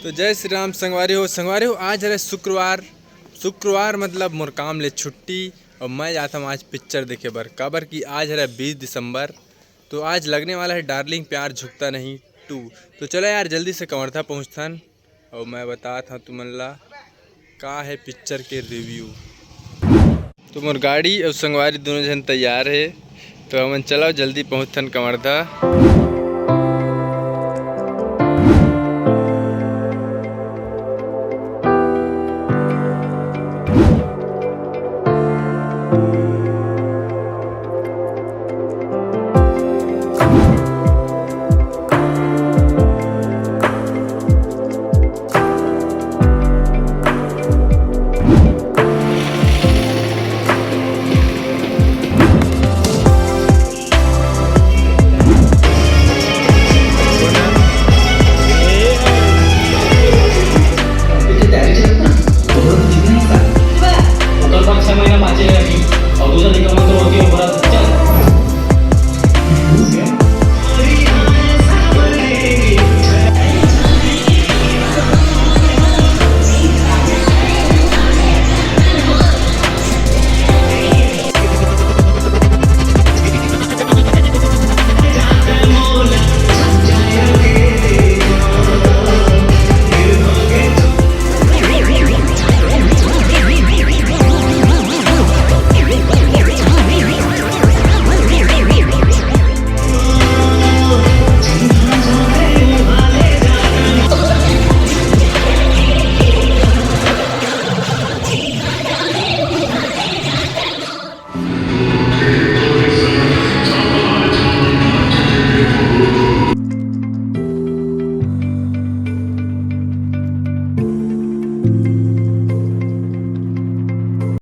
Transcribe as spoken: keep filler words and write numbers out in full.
तो जय श्री राम संगवारी हो। संगवारी हो, आज हरे शुक्रवार। शुक्रवार मतलब मोर काम ले छुट्टी, और मैं जात हूँ आज पिक्चर देखे बर, काबर कि आज हरे बीस दिसंबर। तो आज लगने वाला है डार्लिंग प्यार झुकता नहीं टू। तो चला यार, जल्दी से कवर्धा पहुँचथन, और मैं बतात हूँ तुमन ला का है पिक्चर के रिव्यू। तो मोर गाड़ी और संगवारी दोनों झन तैयार है, तो हमन चलाओ जल्दी पहुँचथन कवर्धा।